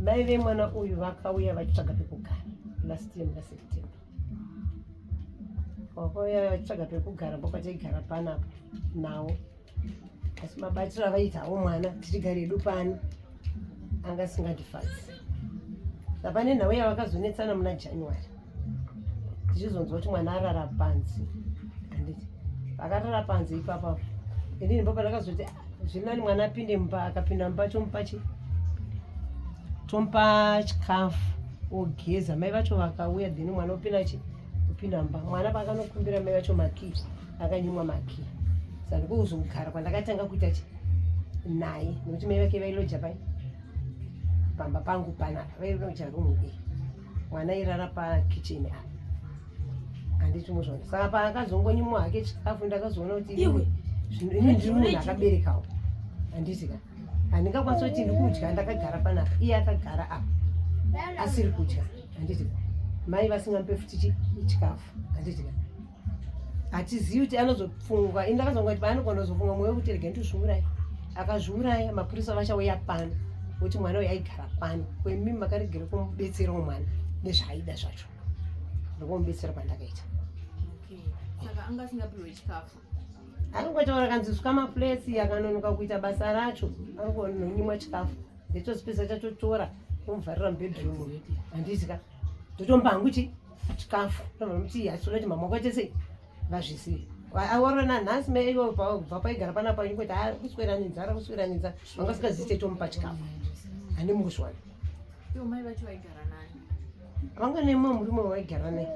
Mai vemwana uyu vakauya vachitsvaga pekugara last year muna September. Vakauya vachitsvaga pekugara ndopataigara panapa nawo. Asi mabatiro avaita hawo mwana tichigara hedu pano anga asingandifadzi. Saka pane nhau yavakazonetsana muna January tichizonzwa kuti mwana arara panze handiti vakarara panze ipapa inini ndipo pandakazoti zviri nani mwana apinde mumba akapinda mumba tomupa chi tomupa chikafu ogeza mai vacho vakauya then mwana opinda chi opinda mumba mwana paakanokumbira mai vacho makii akanyimwa makii saka ndikuzogara kwandakatanga kuita chi naye nekuti mai vake vailoja pai pamba pangu panapa vailoja room iyi mwana airara pakitchen apa handiti muzvona saka paakazongonyimwa hake chikafu ndakazoona kuti ini ndiri munhu akaberekawo handiti ka handingakwanisa kuti ndikudya ndakagara panapa iye akagara apa asiri kudya handiti mai vasingamupe futi chikafu handiti ka hatizivi kuti anozopfungwa ini ndakazonga kuti paanogona kuzofunga mwoyo wekuti rega ndizviuraye akazviuraya mapurisa vachauya pano kuti mwana uyu aigara pano kwemi makaregera kumubetserawo mwana nezvaaida zvacho ndokumubetsera kwandakaita saka anga asingapiwe chikafu anongotaura kanzi suka maplates akanonoka kuita basa racho anongononyimwa chikafu ndetosipesa chatotora tomuvharira mubedroom handiti ka ndotomupa hangu chi chikafu ndomuti hasoda kuti mama wakaite sei vazvizive aorora nanhasi mai ivo kubva paigara panapa ingoti ah, kuswera nenzara kuswera nenzara vanga vasingazivi tetomupa chikafu handi mukuzviwana ivo mai vacho vaigara nani vanga nemumwe murume waigara naye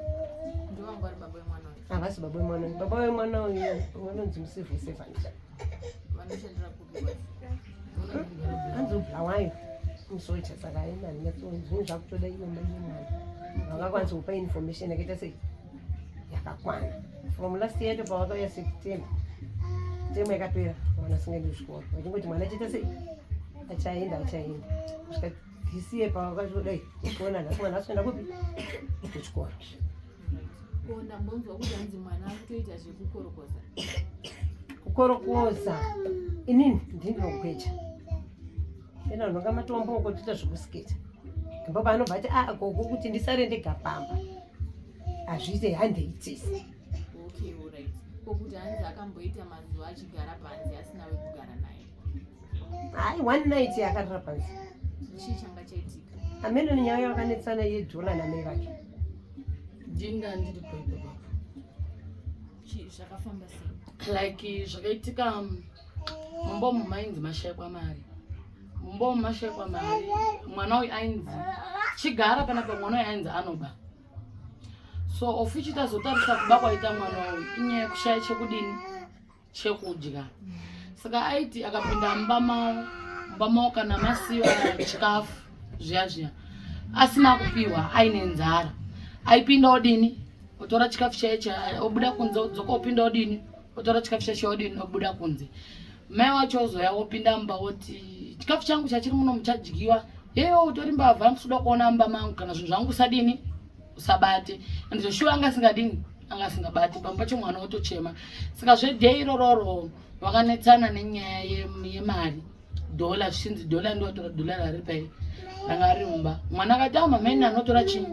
ndovanga vari baba vemwana uyu havasi baba vemwana uyu baba vemwana uyu vanonzi mucivil servant vanoshandira kupi anzi ubulawayo musoja saka aina zvinhu zvakutoda ivo mai nemwana vakakwanisa kupa information yakaita sei yakakwana from last year to pavakauya september temu yakapera mwana asingaendi kuchikoro vachingoti mwana achiita sei achaenda achaenda kusvika this year pavakazodai kuona nhasi mwana asikuenda kupi kuchikoro ko ndambonzwa kuti hanzi mwana akutoita zvekukorokoza kukorokoza inini ndinogweja ena nhonga matombo uko toita zvekusiketa ndipo paanobva ati a ah, gogo kuti ndisare ndega pamba hazviite handeitisi okay alright ko kuti hanzi akamboita mazuva achigara panze asina wekugara naye hayi one night yakarara panze chii changa chaitika amene nenyaya yakanetsana yedhola namai vake ndinga ndiripo ipapo Chii zvakafamba sei like zvakaitika mumba umu mainzi mashaikwa mari mumba umu mashaikwa mari mwana uyu ainzi chigara panapa mwana uyu ainzi anoba so ofichi tazotarisa kuba kwaita mwana uyu inyaya yekushaya chekudini chekudya saka aiti akapinda mumba mawo mumba mawo kana masiwa chikafu zviya zviya asina kupiwa aine nzara aipinda odini otora chikafu chaiye obuda kunze odzoka opinda odini otora chikafu chacho odini obuda kunze mai wacho ozoya opinda mumba oti chikafu changu chachiri muno muchadyiwa yeyo utori mbavha ndikuda kuona mumba mangu kana zvinhu zvangu usadini usabate and zveshuwa anga asingadini anga asingabati pamwe pacho mwana otochema saka zvedhei irororo vakanetsana nenyaya yemari dhola zvichinzi dhola ndotora dhola rari pai ranga riri mumba mwana akati a ah, mamaini anotora chii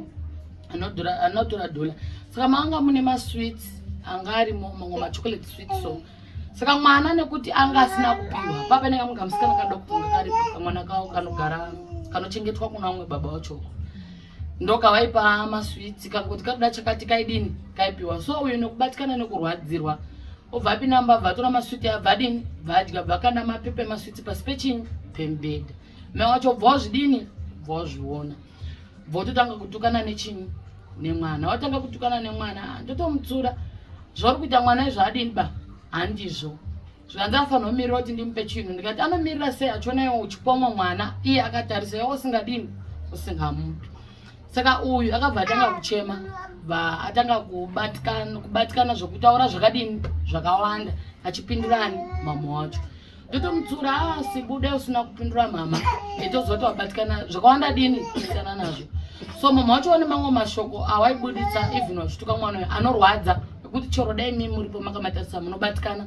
anotora dhola saka maanga mune masweets anga arimo mamwe machocolate sweets so saka mwana nekuti anga asina kupiwa papa nenge munga musikana kadoko kunga karipo kamwana kawo kanogara kanochengetwa kuna umwe baba wachoko ndokavaipa maswitsi kangoti kakuda chakati kaidini kaipiwa so uyu nekubatikana nekurwadzirwa obva apinda mba abva atora maswiti abva adini bva adya bva akanda mapepa emaswitsi pasi pechinyi pemubhedha mai wacho bva wazvidini bva wazviona bva wototanga kutukana nechinyi nemwana watanga kutukana nemwana ah, ndotomutsura zvauri kuita mwana izvo adini ba handizvo zvikanzi afanira kumirira kuti ndimupe chinhu ndikati anomirira sei achiona iwe uchipomwa mwana iye akatarisa iwe usingadini usingamupi saka uyu akabva atanga kuchema bva atanga kubatikana zvekutaura zvakadini zvakawanda achipindurani mama wacho ndotomutsura asi ah, bude usina kupindura mama nditoziva kuti wabatikana zvakawanda dini siyana nazvo so mama wacho wane mamwe mashoko awaibuditsa even wachituka mwana uyo anorwadza ekuti chero dai mi muripo makamatarisa munobatikana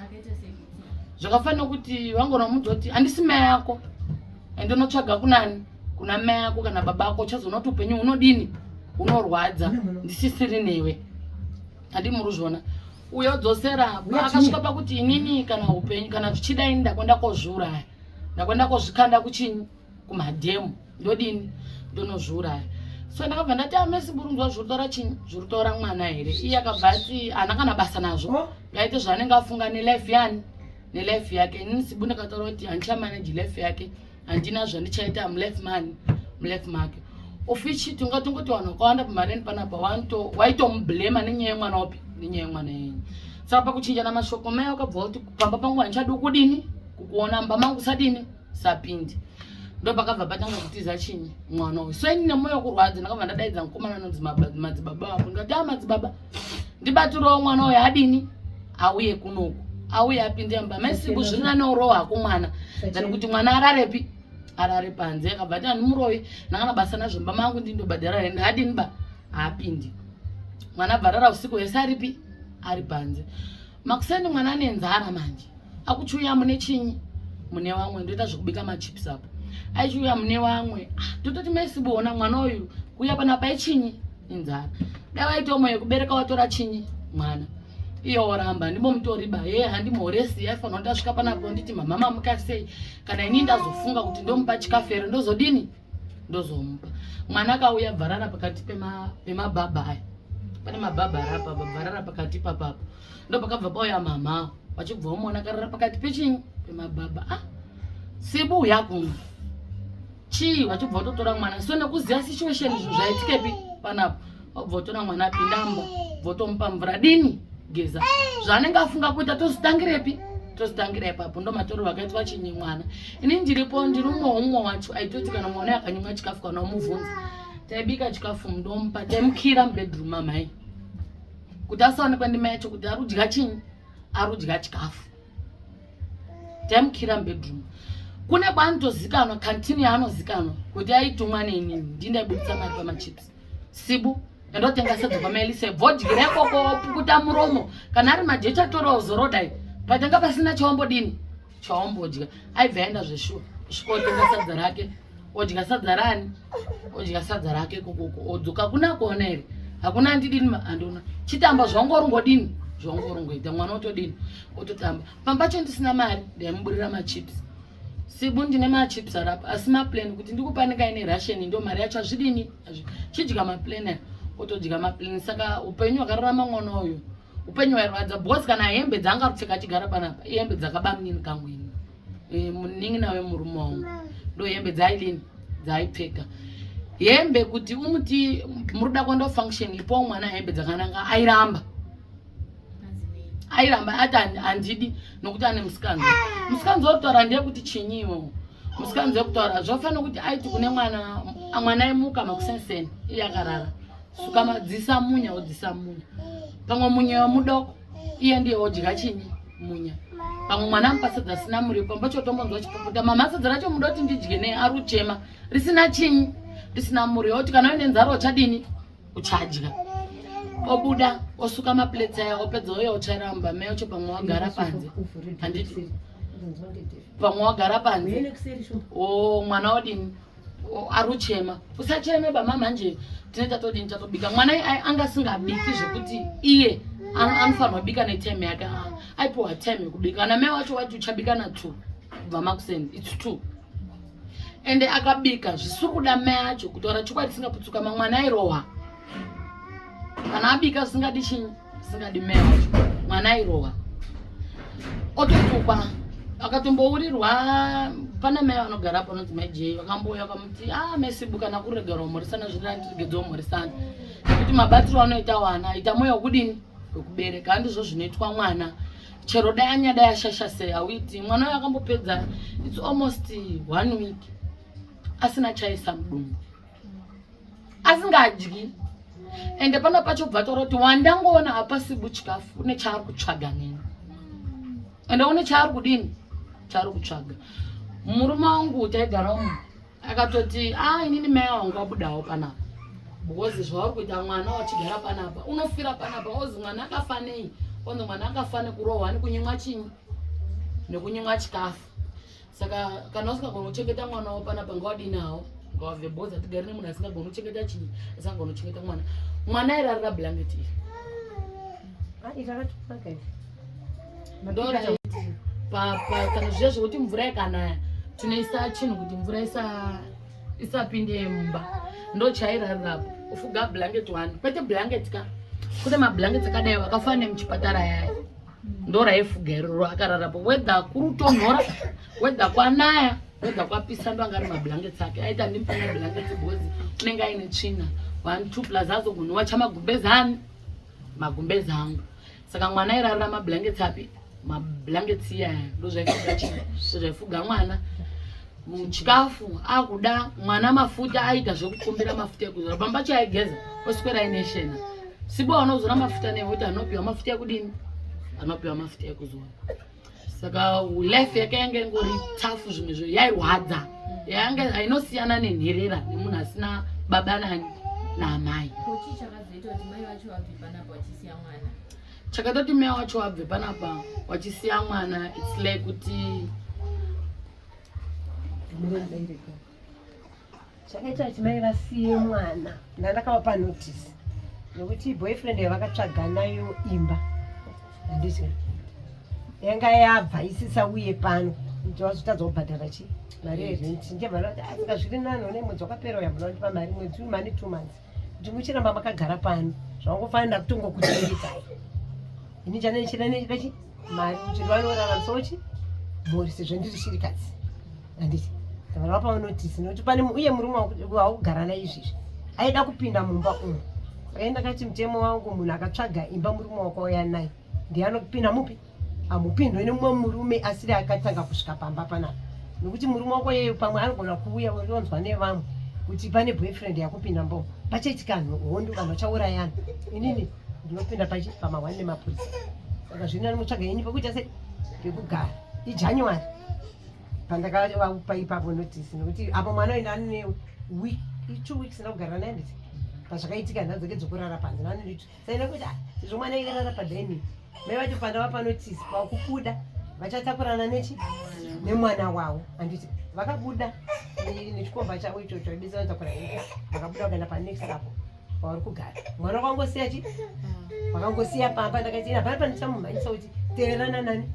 zvakafanira kuti vangona mudza kuti handisi mai yako and unotsvaga kunani Kuna mai ako kana baba ako uchazoona kuti upenyu hunodini, hunorwadza, ndisisiri newe. Handi muri kuzviona? Uyo dzosera akasvika pakuti inini kana upenyu kana zvichida ini ndakwenda kozviuraya, ndakwenda kozvikanda kuchinyi kumadhemu, ndodini, ndonozviuraya. So ndakabva ndati amesi burunzwa zviri kutora chinyi, zviri kutora mwana here? Iye akabva ati haana kana basa nazvo, oh. Ngaite zvaanenge afunga nelife yani, nelife yake. Inini Sibu ndakataura kuti handichamanage life yake, handina zvandichaita mulife mani, mulife make. Ofichi tingatongoti vanhu vakawanda pamareni panapa waitomublema nenyaya yemwana wapi, nenyaya yemwana yenyu. Saka pakuchinjana mashoko mai wakabva kuti pamba pangu handichadi kudini kukuona, mba mangu sadini sapindi. Ndo pakabva patanga kutiza chinyi mwana uyu. So ini nemwoyo kurwadza ndakabva ndadaidza mukomana anonzi madzibaba wako, ndikati a madzibaba ndibatirewo mwana uyu adini auye kunoku, auye apinde mumba. Mai Sibu zviri nane urowa hako mwana than kuti mwana ararepi, arare panze. Akabva ati handimurovi, ndakana basa nazvo mumba mangu, ndindobhadhara rent, haadini ba, haapindi. Mwana abva arara usiku hwese aripi, ari panze. Makuseni mwana ane nzara manje, akuchiuya mune chinyi, mune vamwe, ndoita zvekubika machips apo, aichiuya mune vamwe. Tototi mai Sibu ona mwana uyu kuuya panapa ichinyi, inzara. Dai waitawo moyo kubereka watora chinyi mwana, iye oramba ndimbomutoriba ye handimhoresi. Aifanira kuti asvika panapo nditi mama mamuka sei, kana ini ndazofunga kuti ndomupa chikafu here, ndozodini, ndozomupa. Mwana akauya bvarara pakati pemabhabha aya, pane mabhabha ari apa, bvarara pakati papapo, ndo pakabva pauya mama vachibva vamuona akarara pakati pechinyi, pemabhabha. Ah, Sibu uya kuno chii, vachibva vatotora mwana. So nekuziva situation zvinhu zvaitikepi panapo, vabva vatora mwana apindamba, votomupa mvura dini geza zvaanenge afunga kuita, tozitangirepi, tozitangira ipapo. Ndo matoro vakaitwa chinyi mwana. Ini ndiripo, ndiri umwe umwe wacho aitoti kana mwana akanyimwa chikafu kana umuvhunza, taibika chikafu ndomupa, taimukira mubedroom mamai kuti asaonekwa ndimai yacho kuti arudya chinyi, arudya chikafu. Taimukira mubedroom kune kwaanotozikanwa, kantini yaanozikanwa kuti aitumwa nenini, ndindaibudisa mari pamachips. Sibu endotenga sadza pamaelise, vodyira ikoko, pukuta muromo, kana ari majecha torawo zorodai patanga pasina chawambodini chawambodya. Aibva aenda zveshuwa, kusvika otenga sadza rake, odya sadza rani, odya sadza rake ikokoko, odzoka. Kuna kuona here? Hakuna. Andidini, handiona chitamba zvawanga uringodini, zvawanga uringoita. Mwana otodini, ototamba. Pamba pacho ndisina mari, ndaimuburira machips. Sibu, ndine machips arapa asi maplan kuti ndikupanika ine ration, ndo mari yacho azvidini, chidya maplan aya, otodya maplan. Saka upenyu hwakararama mwana uyu upenyu hwairwadza, because kana hembe dzaanga kupfeka achigara panapa ihembe dzakabamunini kangu ini, munin'ina wemurume wangu, ndo hembe dzaaidini, dzaaipfeka. Hembe kuti umuti muruda kuenda function, ipowo mwana hembe dzakanaka, airamba, airamba, ati handidi nokuti ane musikanzwa. Musikanzwa wekutaura ndeyekuti chinyi iwowo musikanzwa wekutaura zvafanira kuti aiti kune mwana, mwana aimuka makusenseni, iye akarara, suka madzisa munya, odzisa munya, pamwe munya wemudoko, iye ndiye odya chinyi munya. Pamwe mwana amupa sadza asina muriwo, pamwe pacho tombonzwa chipuputa, mama sadza racho muda kuti ndidye nei, ari kuchema risina chinyi, risina muriwo. Oti kana uine nzara uchadini, uchadya. Obuda osuka maplates aya, opedza uye otsvaira mumba mecho. Pamwe wagara panze, handiti? Pamwe wagara panze, o mwana odini, ari kuchema, usacheme bama, manje tine tatodini, tatobika. Mwana anga asingabiki zvekuti iye anofanirwa kubika netime yake. Aipiwa time yekubika. Kana mai wacho wati uchabika na2 kubva makuseni, its 2, ende akabika zvisiri kuda mai acho, kutaura chokwadi singaputsuka, mamwana airohwa. Kana abika zvisingadi chinyi, zvisingadi mai wacho, mwana airohwa, ototukwa. Akatombourirwa pana mai vanogara apo anonzi mai J, vakambouya vakamuti, a mesibu kana kuregerwa mhorisana zviriandiregedzawo mhorisana, nekuti mabatiro anoita wana ita mwoyo wekudini, wekubereka, handizvo zvinoitwa mwana. Chero dai anyadai ashasha sei, hauiti. Mwana uyo akambopedza its almost one week asina chaisa mudumbu, asingadyi. Ende pana pacho bva taura kuti wandangoona hapasibu chikafu, une chaari kutsvaga neni, ende une chaari kudini, chaari kutsvaga. Murume wangu taigara umu akatoti, a inini mai wangu abudawo panapa, because zvauri kuita mwana wachigara panapa, unofira panapa. Ozi mwana akafa nei? Onzi mwana akafa nekurohwa, nekunyimwa chinyi, nekunyimwa chikafu. Saka kana usingagona kuchengeta mwana wavo panapa, ngawadini hawo. Ngavabve because hatigari nemunhu asingagoni kuchengeta chii, asingagoni kuchengeta mwana. Mwana airarira blanket iri. Ah, iri rakatoaka iri. Ndora kana zviya zvekuti mvura ikanaya tinoisa chinhu kuti mvura isapinde mumba, ndo chairarirapo. Ufuga blanket one, kwete blanket ka, kune mablankets akadai akafanana nemuchipatara yaya, ndo raifuga iroro akararapo. Wedha kurutonhora, wedha kwanaya, wedha kwapisa, ndo anga ari mablankets ake. Aita ndimupa mablankets because unenge aine tsvina. One two plus azogonowacha magumbezi ani, magumbezi angu. Saka mwana airarira mablankets api? Mablankets iyaya. Ndo zvaifuga chii, ndo zvaifuga mwana. Muchikafu akuda mwana mafuta, aita zvekukumbira mafuta ekuzora. Pamba pacho aigeza oswera aine shena. Sibo anozora mafuta nekuti anopiwa mafuta ekudini, anopiwa mafuta ekuzora. Saka life yake yanga ingori tough, zvimwe zvo yairwadza, yanga ainosiyana nenherera nemunhu asina baba nani naamai. Ko chii chakazoita kuti mai vacho vabve panapa vachisiya mwana? Chakatoti mai wacho wabve panapa wachisiya mwana, its like kuti Chakaita kuti mai vasiye mwana, ndandakavapa notice nokuti boyfriend yavakatsvaga nayo imba, handiti, yanga yabva isisauye pano kuti vazotadza kubhadhara chi mari yerent. Ndibva ndati, "Ah, saka zviri nani one mwedzi wakapera uya munondipa mari, mwedzi uyu mani 2 months, kuti muchiramba makagara pano zvangofanira kutongokuchengetai. Ini chanenichida mari kuti vanoraramisawo chi mhuri sezvo ndiri shirikadzi, handiti?" Ndavapa notice nokuti pane uye murume wakugara naye izvezvi aida kupinda mumba umu. Saka ndakati mutemo wangu, munhu akatsvaga imba, murume wakauya naye ndiye anopinda mupi, hamupindwe nemumwe murume asiri akatanga kusvika pamba panapa, nokuti murume wako yeye pamwe anogona kuuya onzwa nevamwe kuti pane boyfriend yakupinda mbo, pachaitika hondo, vanhu vachaurayana. Inini ndinopinda pachi pamahwani nemapurisa. Saka zvino mutsvaga yenyu pekuita sei pekugara. IJanuary pandakavapa ipapo notice, nokuti apo mwana uyu ane week, 2 weeks ndakugara naye, nditi pazvakaitika nhadzoke dzake dzokurara panze nanonditi saina kuti, "Ah, sezvo mwana airara padining." Mai vacho pandavapa notice, pakubuda vachatakurana nechi nemwana wavo, handiti? Vakabuda nechikomba chavo ichocho aibetsera kutakura hembe. Vakabuda vakaenda panext apo pavari kugara. Mwana wakangosiya chi vakangosiya pamba. Ndakati hapana pandichamumhanyisa kuti teverana nani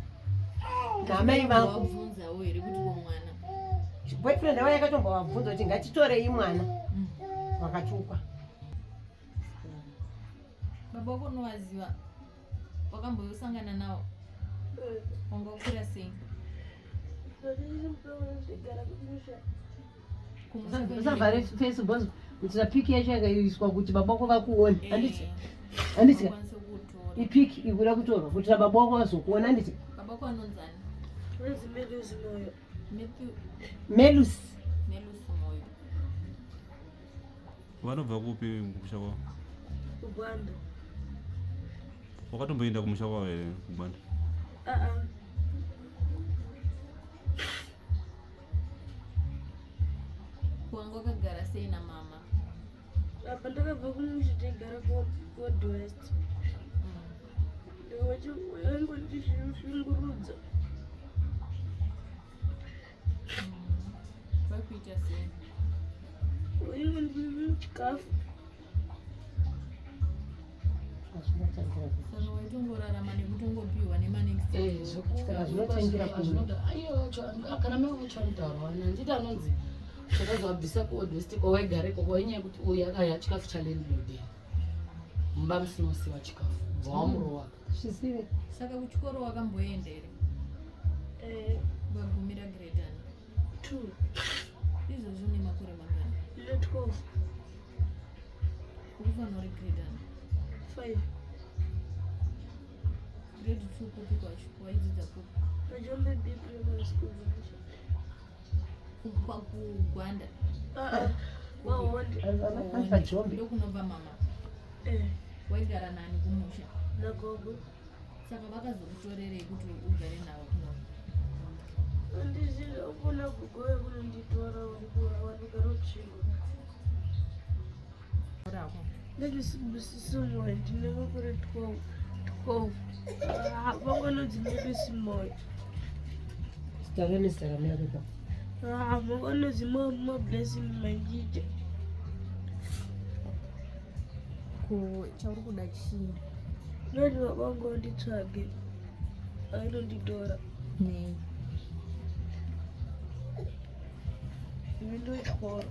namai vako. Wabvunzawo here kuti ko mwana? Boyfriend avo yakatombovabvunza kuti ngatitorei mwana, vakatukwa. Baba wako unovaziva? Wakambosangana navo? Wanga wakura sei? Ndigara kumusha. Kumusha kwenyu? Usavhare face because kuitira pic yacho yakaiswa kuti baba wako vakuone, handiti? Handiti? Vakwanise kutora. Ipic ikuda kutorwa kuitira baba wako vazokuona, handiti? Baba wako anonzani? Unonzi Melusi Moyo. Matthew? Melus. Melus Moyo. Vanobva kupi kumusha kwavo? KuGwanda. Wakatomboenda kumusha kwavo here kuGwanda? Aa. Wanga wakagara sei namama? Apa ndakabva kumusha taigara kuOld West. Vaingondishungurudza. Vakuita sei? Vaingondipa chikafu. Saka waitongorarama nekutongopiwa nemanext? Saka zvinotangira Kana mai wacho anotaura wani, handiti anonzi chakazovabvisa kuOld West kwawaigara ikoko inyaya yekuti uyu akaya chikafu chalandlord, mumba musinosiwa chikafu, bva wamurowa. Zvizive. Saka kuchikoro wakamboenda here? Eh, Ukagumira grade ani? 2. Izvozvo une makore mangani? Ndine 12. Ukufanira uri grade ani? 5. Grade 2 kupi kwacho? Waidzidza kupi? PaJombe B Primary School kumusha. KuGwanda? Aa, Mahonde. Anzi paJombe. Ndokunobva mama? Eh, Waigara nani kumusha? Nagogo. Saka vakazokutorerei kuti ugare navo kuno? Andizivi, kuna gogo vekunonditora vanogara kutsvingo. Rako. Ndinosibusiso Moyo, ndine makore 12. 12. Vangu vanonzi Melusi Moyo. Zita rene, zita ramai vako ipapo. Ah, mukonozi moblessing manjija. Ko chauri kuda chii? Ndoti baba vangu vanditsvage ainonditora. Nei? Ini ndochikoro.